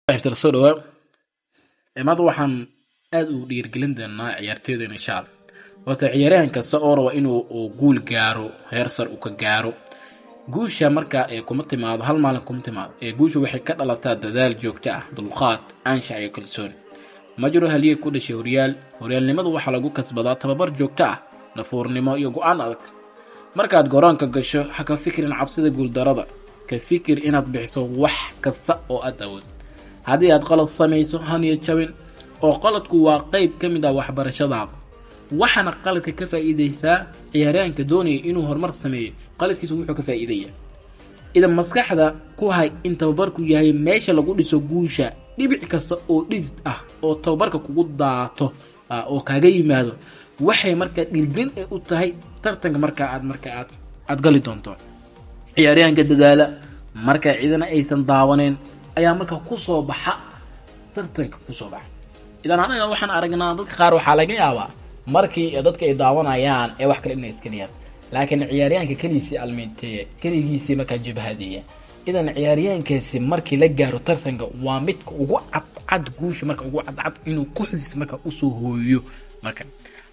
Saaxiibtala, soo dhawaa. Maanta waxaan aad u dhiirgelin doonaa ciyaartoyda, insha Allah. Horta ciyaaryahan kasta oo raba inuu uu guul gaaro, heer sar uu ka gaaro guusha, marka ee kuma timaado hal maalin, kuma timaado. Ee guusha waxay ka dhalataa dadaal joogto ah, dulqaad, anshax iyo kalsooni. Ma jiro haliyey ku dhashay horyaal. Horyaalnimadu waxaa lagu kasbadaa tababar joogto ah, nafuurnimo iyo go'aan adag. Markaad garoonka gasho, ha ka fikirin cabsida guuldarada, ka fikir inaad bixiso wax kasta oo aad awood. Haddii aad qalad samayso, ha niyad jabin, oo qaladku waa qeyb ka mid ah waxbarashadaada, waxaana qaladka ka faa'iidaysaa. Ciyaaryahanka doonaya inuu horumar sameeyo, qaladkiisu wuxuu ka faa'iidaya. Idan maskaxda ku hay in tababarku yahay meesha lagu dhiso guusha. Dhibic kasta oo dhidid ah oo tababarka kugu daato oo kaaga yimaado waxay markaa dhiirgelin ay u tahay tartanka marka aad gali doonto. Ciyaaryahanka dadaala marka cidina aysan daawaneyn ayaa marka kusoo baxa tartanka, kusoo baxa. Idan anaga waxaan aragnaa dadka qaar, waxaa laga yaabaa markii dadka ay daawanayaan ee wax kale inay iska dhiyaan, laakiin ciyaaryahanka keligiisii almiinteeya, keligiisii markaa jabhadeeya. Idan ciyaaryahankaasi markii la gaaro tartanka waa midka ugu cadcad guusha, marka ugu cadcad inuu kooxdiisa marka usoo hooyo. Marka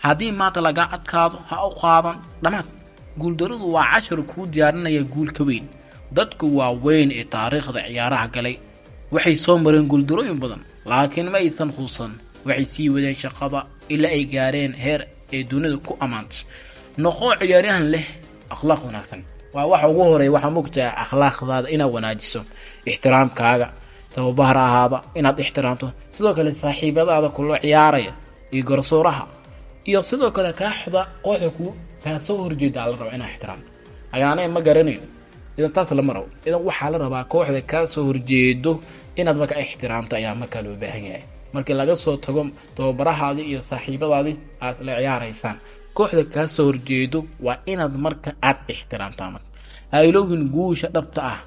haddii maanta laga adkaado, ha u qaadan dhammaad. Guuldaradu waa cashar kuu diyaarinaya guul ka weyn. Dadku waaweyn ee taariikhda ciyaaraha galay waxay soo mareen guuldarooyin badan, laakiin ma aysan quusan. Waxay sii wadeen shaqada ilaa ay gaareen heer ay dunida ku ammaantay. Noqo ciyaaryahan leh akhlaaq wanaagsan. Waa waxa ugu horeeya. Waxaa mogtaha akhlaaqdaada inaad wanaajiso, ixtiraamkaaga tababahar ahaada inaad ixtiraamto, sidoo kale saaxiibadaada kula ciyaaraya iyo garsooraha, iyo sidoo kale kaaxda, kooxda ku kaa soo horjeeda la raba inaad ixtiraamto. Agaanay ma garanayn. Idan taas lama rabo. Idan waxaa la rabaa kooxda kaa soo horjeedo inaad markaa ixtiraamto ayaa markaa loo baahan yahay. Markii laga soo tago tababarahaadii iyo saaxiibadaadii aad la ciyaaraysaan, kooxda kaa soo horjeedo waa inaad marka aad ixtiraamtaa. Marka ha iloogin guusha dhabta ah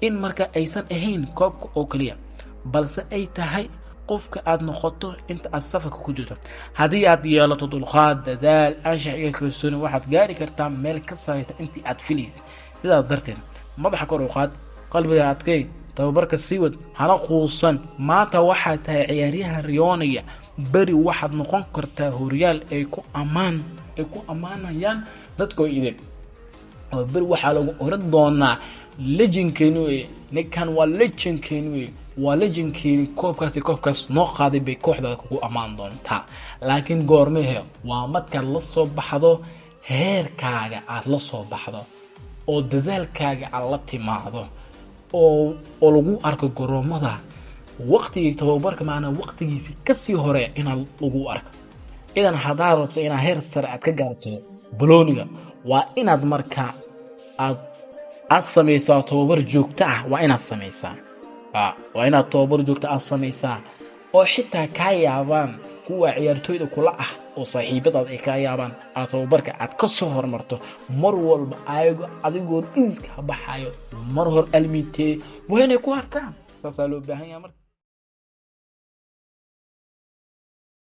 in marka aysan ahayn koobka oo kaliya, balse ay tahay qofka aad noqoto inta aad safarka ku jirto. Haddii aad yeelato dulqaad, dadaal, anshax iyo kalsooni, waxaad gaari kartaa meel ka sareysa intii aad filaysay. Sidaas darteed, madaxa kor u qaad, qalbiga adkay, tababarka sii wad, hana quusan. Maanta waxaad tahay ciyaaryahan riyoonaya, beri waxaad noqon kartaa horyaal ay ku ammaanayaan dadkoo idin, oo beri waxaa lagu oran doonaa legendkeeni wey ninkan, waa legendkeeni wey, waa legendkeeni, koobkaasi koobkaas noo qaaday bay kooxdaada kugu ammaan doontaa. Laakiin goormehe? Waa markaad la soo baxdo heerkaaga, aada la soo baxdo oo dadaalkaaga aad la timaado oo lagu arko garoomada waqtigii tababarka, maanaa waqtigiisi kasii hore inaad lagu arko. Idan haddaad rabto inaad heer sare aad ka gaarto balooniga, waa inaad marka aad samaysaa tababar joogto ah. Waa inaad samaysaa, waa inaad tababar joogto aad samaysaa, oo xitaa kaa yaabaan kuwa ciyaartooyda kula ah oo saaxiibadaad ay kaa yaabaan, aad tababarka aad ka soo hormarto mar walba, ayago adigoo dhiidka baxayo mar hor almiintee waa inay ku arkaan. Saasaa loo baahan yaha marka.